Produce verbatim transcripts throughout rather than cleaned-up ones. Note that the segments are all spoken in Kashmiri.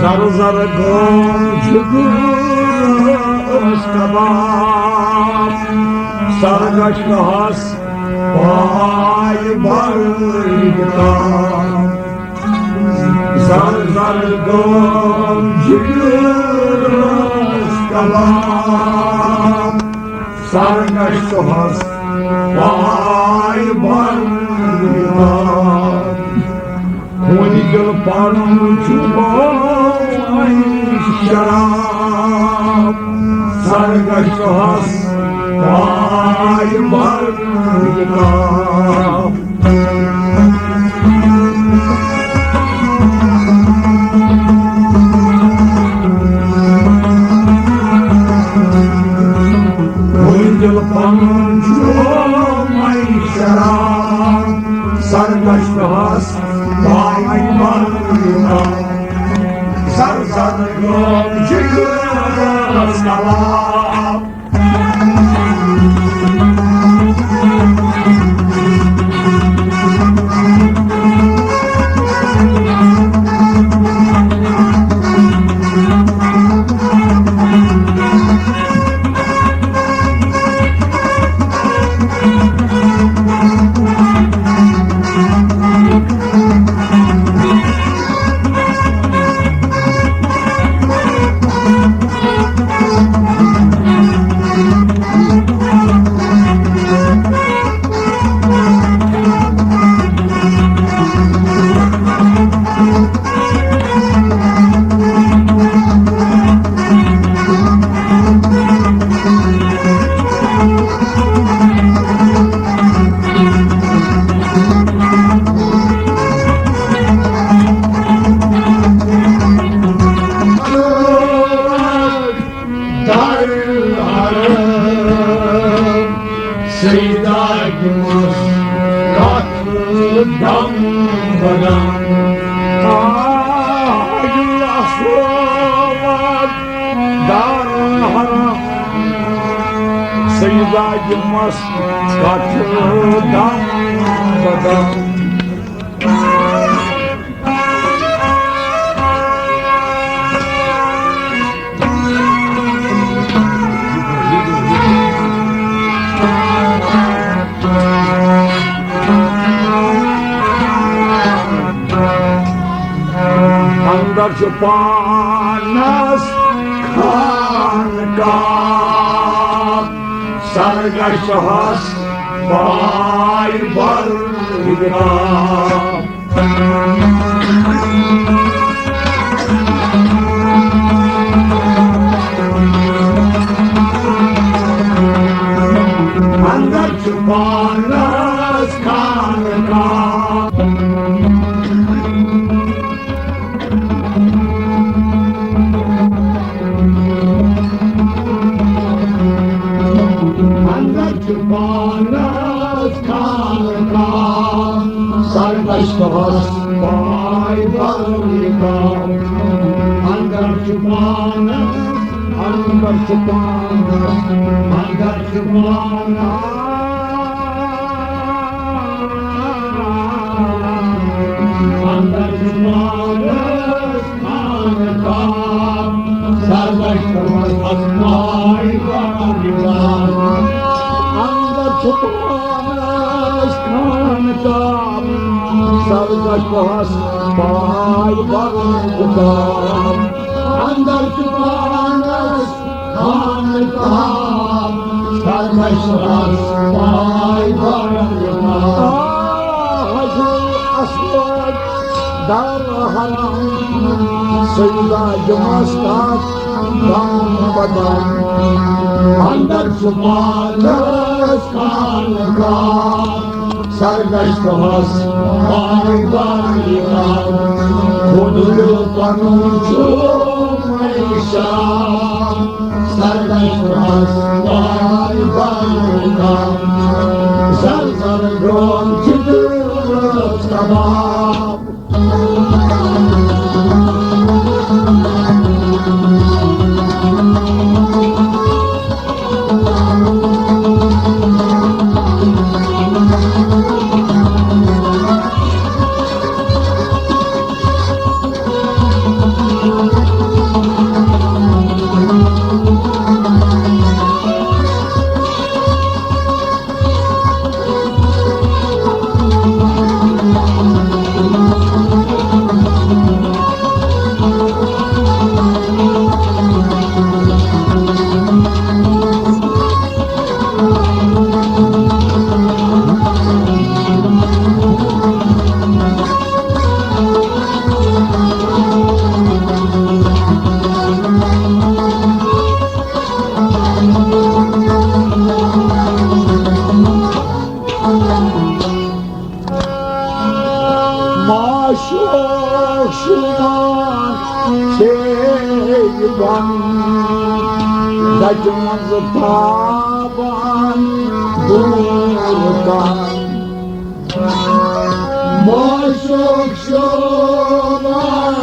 زر زر گوم جگر اوس کباب، سرگشتہس پای بر کتاب۔ زر زر گوم جگر اوس کباب، سرگشتہس پای بر کتاب۔ ہونہِ دِل پَنُن چھُ وۄنۍ شراب، سرگشتہس پاے بر کتاب۔ ہونہِ دِل پَنُن چھُ وۄنۍ شراب، سرگشتہس پاے بر کتاب۔ زر زر گوم جگرس کباب۔ سیدا جمس کتھ دم بدم۔ آ، حاجی اصغر دار حرم۔ سیدا جمس کتھ دم بدم۔ اندر چھُ پانس خانقاہ، سرگشتہس پاے بر کتاب۔ اندر چھُ پانس خانقاہ۔ اندر چھُ پانس خانقاہ، سرگشتہس پاے بر کتاب۔ اندر چھُ پانس، اندر چھُ پانس، اندر چھُ پانس۔ اندر چھُ پانس خانقاہ، سرگشتہس پاے بر کتاب۔ اندر چھُ پانس خانقاہ، سرگشتہس پاے بر کتاب۔ اندر چھُ پانس خانقاہ، سرگشتہس پاے بر کتاب۔ آ، حاجی اصغر دار حرم، سیدا جمس کتھ دم بدم۔ اندر چھُ پانس خانقاہ، سرگشتہس پاے بر کتاب۔ ہونہِ دِل پَنُن چھُ وۄنۍ شراب، سرگشتہس پاے بر کتاب۔ زر زر گوم جگرس کباب۔ شیبن، گَتہِ منٛز تابان دوٗر کن۔ معشوق شوبان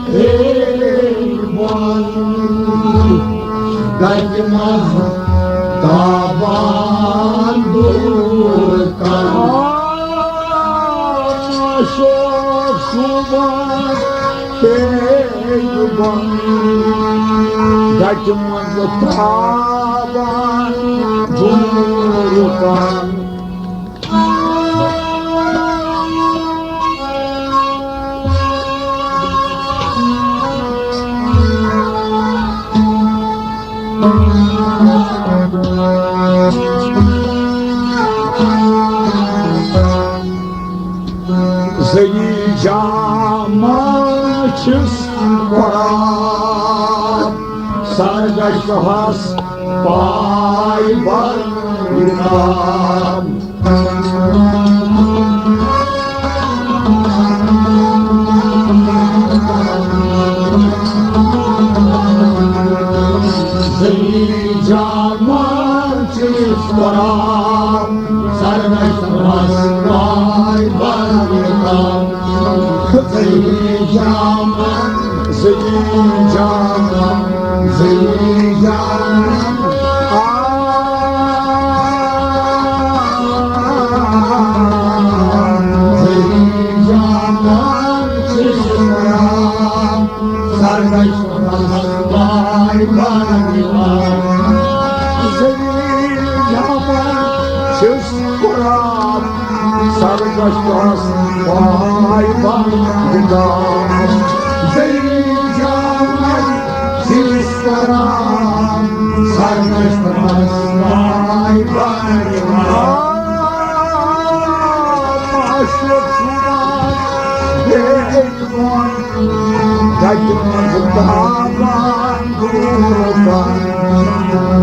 ہیبان، گَتہِ منٛز تابان دوٗر کن۔ معشوق شوبان ہیبان، گَتہِ منٛز تابان دوٗر کن۔ زٔنی جامہ چھِس قرآن، سرگشتہس پاے بر کتاب۔ زٔنی جامہ چھِس قرآن، سرگشتہس پاے بر کتاب۔ زٔنی جامہ، زٔنی جامہ، زٔنی جامہ۔ آ، زٔنی جامہ چھِس قرآن، سرگشتہس پاے بر کتاب۔ زٔنی جامہ چھِس قرآن، سرگشتہس پاے بر کتاب۔ زٔنی جامہ چھِس قرآن، سرگشتہس پاے بر کتاب۔ معشوق شوبان ہیبان، گَتہِ منٛز تابان دوٗر کن۔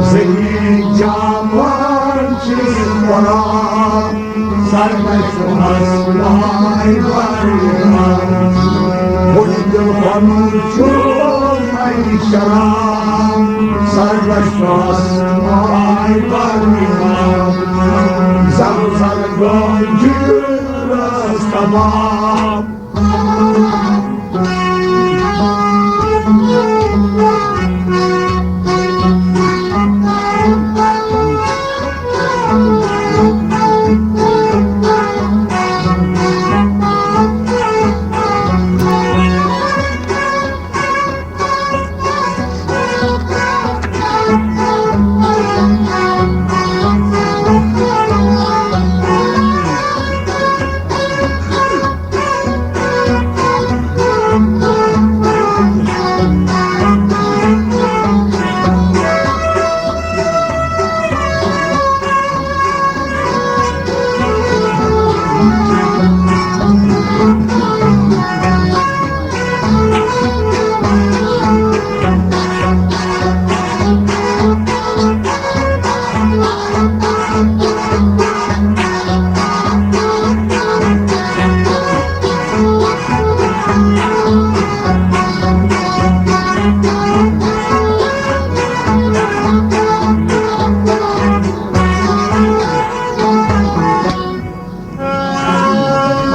زٔنی جامہ چھِس قرآن، سرگشتہس پاے بر کتاب۔ وۄنۍ دِل پنُن چھُ مےٚ شراب، سرگشتہس پاے بر کتاب۔ زل زل گوجرس کباب۔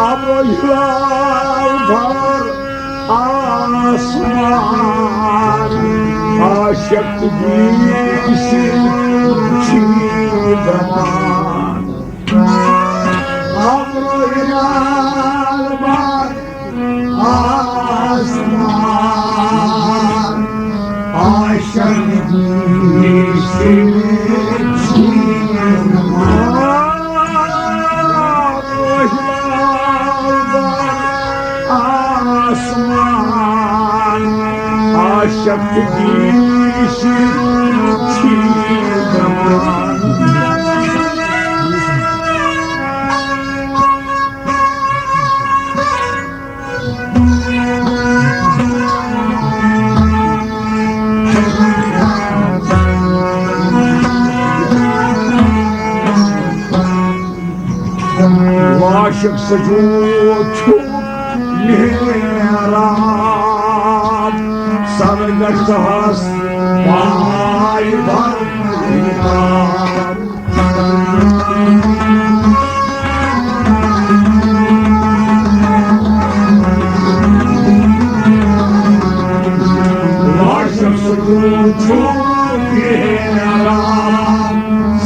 ابرو ہلال بھر آسمان، عاشق دیسی چھی دمان۔ ابرو ہلال بھر آسمان، عاشق دیسی چھی دمان۔ آسمان، عاشق دیسی چھی دمان۔ عاشق سجود چھُ نیران۔ سرگشتہس پاے برنگار۔ لاشک سکون چھُ نیران،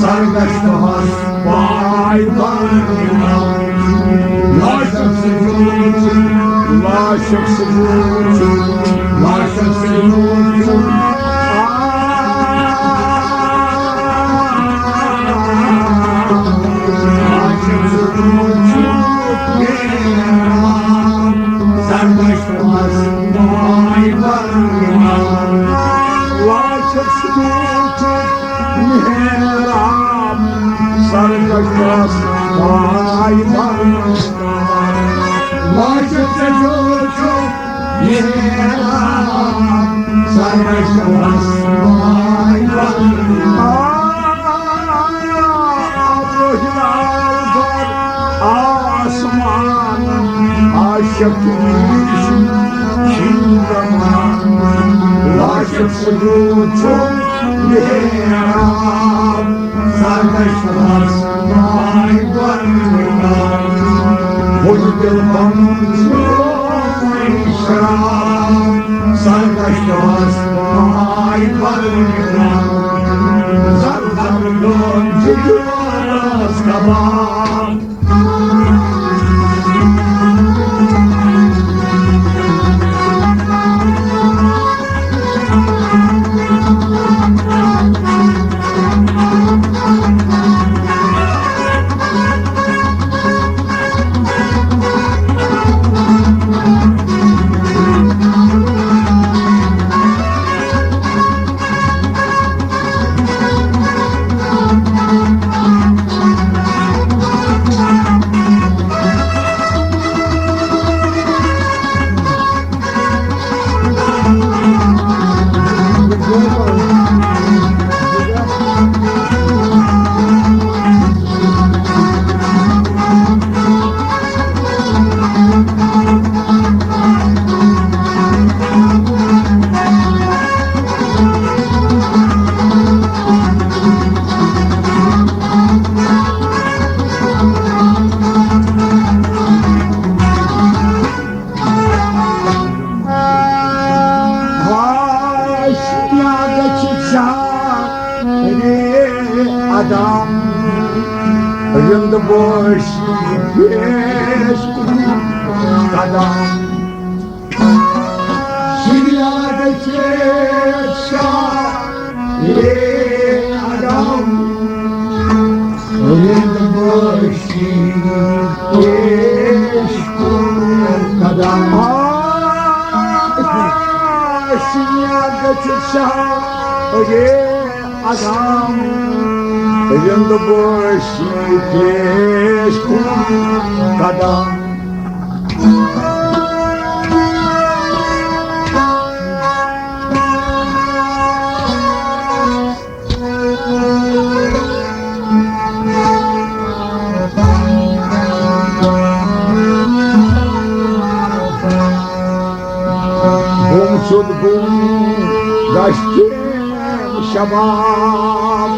سرگشتہس پاے برنگار۔ لاشک سکون چھُ، لاشک سکون چھُ، لاشک سکون چھُ۔ سرگشتس پاے برنگار۔ لاشک سکون چھُ نیران، سرگشتس پاے برنگار۔ آسمان عاشق ریش چھِن رمان، لاشک سجود چھُ نیران۔ سرگشتس پاے برنگار، بُلبُل بنُن چھُ وۄنۍ شراب۔ سرگشتس پاے برنگار، زردن گوٚو چھُ جوانس کباب۔ ادم، رند بوش پیش کن قدم۔ شیریا گژھِ شاہ اے ادم، رند بوش پیش کن قدم۔ آ، شیریا گژھِ شاہ اے ادم، رند بوش پیش کن قدم۔ گمشد گم گشتیم شباب،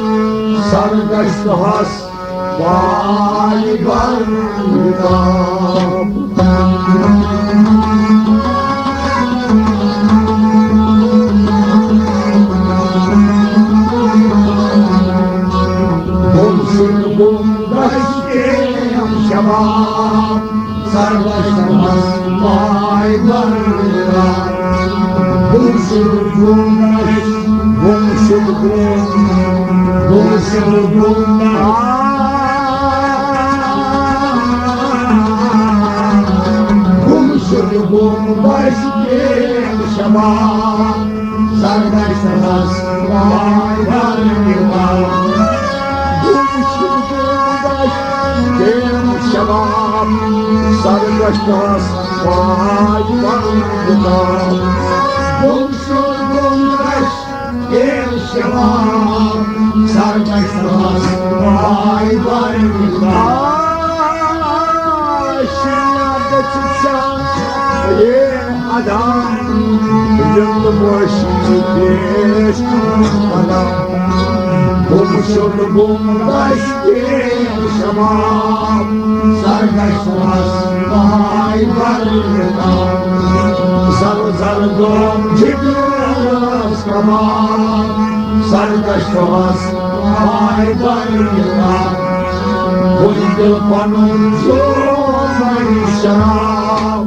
سرگشتہس پاے برنگار۔ گمشد گم گشتیم شباب، سرگشتہس پاے برنگار۔ گمشد گم گشت، گمشد گم، گمشد گم گشت۔ گمشد گم گشتیم شباب، سرگشتہس پاے برنگار۔ گمشد گم گشتیم شباب، سرگشتہس پاے برنگار۔ گمشد گم گشتیم شباب، سرگشتہس پاے برنگار۔ شیریا گژھِ شاہ اے ادم، وشی پیش قدم، گم شد گم گشت شباب، سرگشت از پای برگردان، زر زر گم جگر از کباب، سرگشت از پای برگردان، گل دل کنون جرم شراب.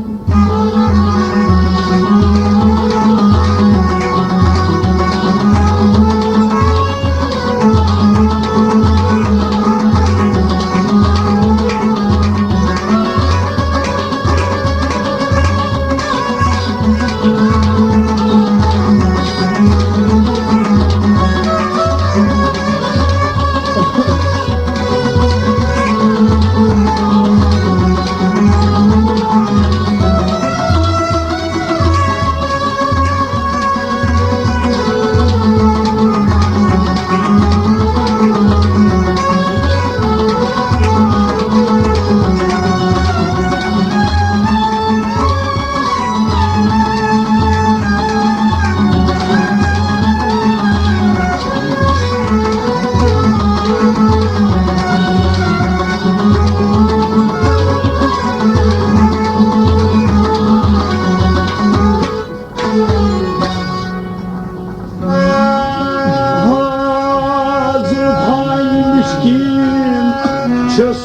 آز بھاے مِسکیٖن چھُس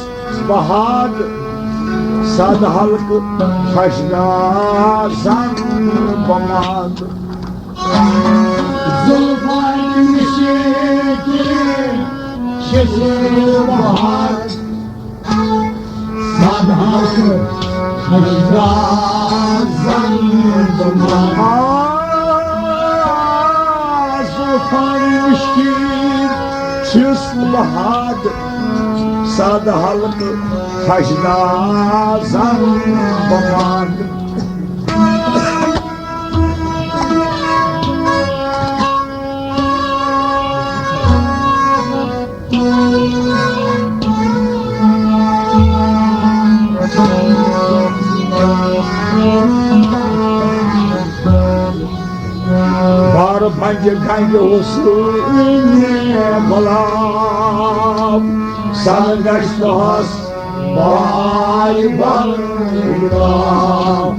بہاد، صد حلقہٕ خشدازن بماد۔ زُلفَن مِسکیٖن چھُس بہاد، صد حلقہٕ خشدازن بماد۔ آز بھاے مِسکیٖن چھُس بہاد، صد حلقہٕ خشدازن بماد۔ بار بنجہِ گنجہِ حسین غلام، سرگشتس بار بنجہِ غلام۔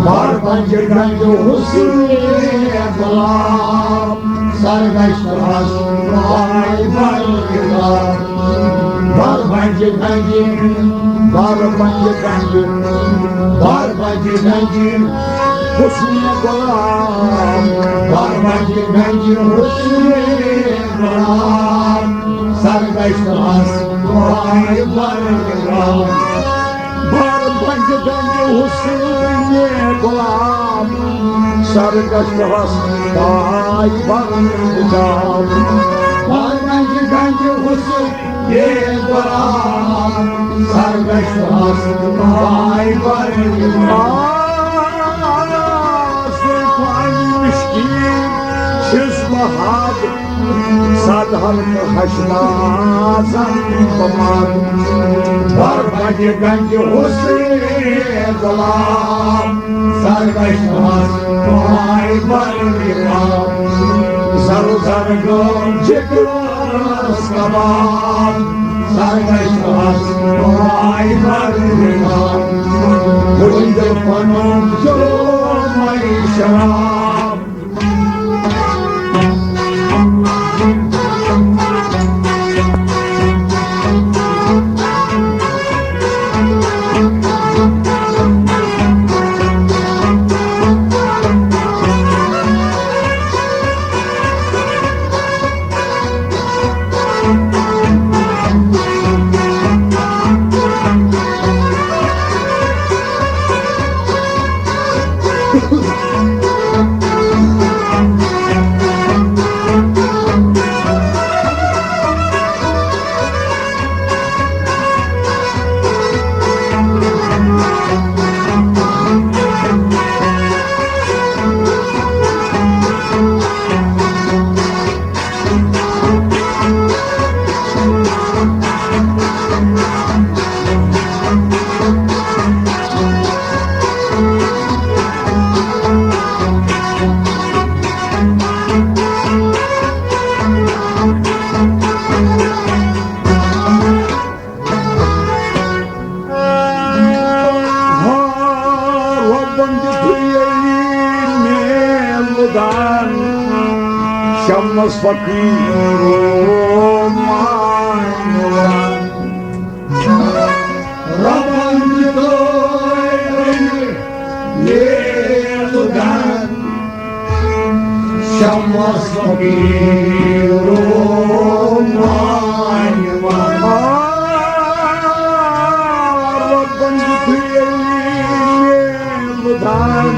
بار بنجہِ گنجہِ حسین غلام، سرگشتس بار بنجہِ غلام۔ بار بنجہِ گنجہِ، بار بنجہِ گنجہِ، بار بنجہِ گنجہِ حسین غلام، بار بنجہِ گنجہِ حسین غلام، سرگشتس بار بنجہِ غلام۔ بار بنجہِ گنجہِ حسین غلام، سرگشتس بار بنجہِ غلام۔ بار بنجہِ گنجہِ حسین غلام، سرگشتس بار بنجہِ غلام۔ آز بھاے مِسکیٖن چھُس بہاد، صد حلقہٕ خشدازن بماد۔ بار بنجہِ گنجہِ حسین غلام، سرگشتس بار بنجہِ غلام۔ زر زر گم جگرس کباب، سرگشتس بار بنجہِ غلام۔ بُلبُل پنُن جومَے شراب۔ فقیٖر و مانوان۔ رۄبن دِتُے نیک دَن، شمس فقیٖر و مانوان۔ رۄبن دِتُے نیک دَن،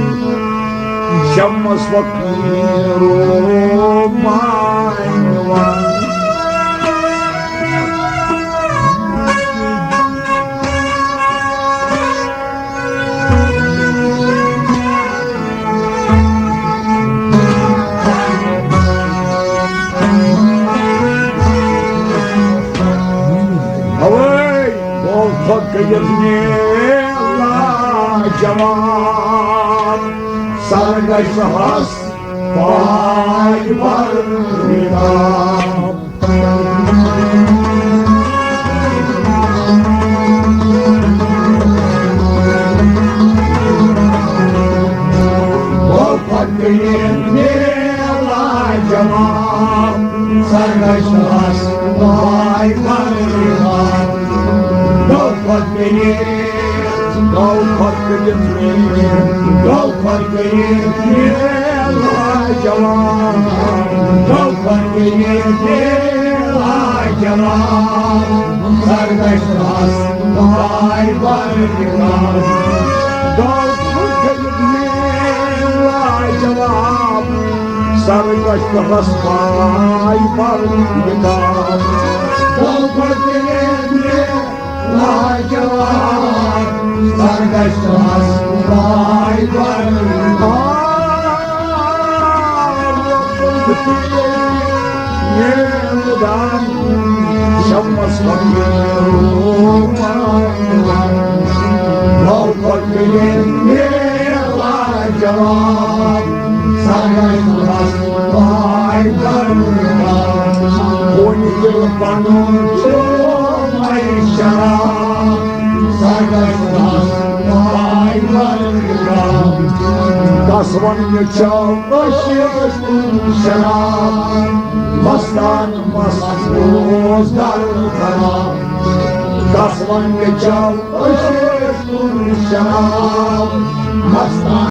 شمس فقیٖر و مانوان۔ اوے، گوٚو فقیٖر نیک لاجواب، سر گژھِ ہس پاے پروردگار۔ گوٚو فقیٖر نیک لاجواب، سر گژھِ ہس پاے پروردگار۔ گوٚو فقیٖر، گوٚو فقیٖر، گوٚو فقیٖر لاجواب، گوٚو فقیٖر لاجواب، سر گژھِ ہس پاے پروردگار۔ گوٚو فقیٖر لاجواب، سر گژھِ ہس پاے پروردگار۔ گوٚو فقیٖر لاجواب، سر گژھِ ہس پاے پروردگار۔ شمس فقیٖر، گوٚو فقیٖر لاجواب، سر گژھِ ہس پاے پروردگار۔ وۄنۍ ییٚلہِ پنُن چومے شراب، سر گژھِ ہس پاے پروردگار۔ کس ون مےٚ چاو عشق شراب، مستان مست اوس در خراب۔ کس ون مےٚ چاو عشق شراب، مستان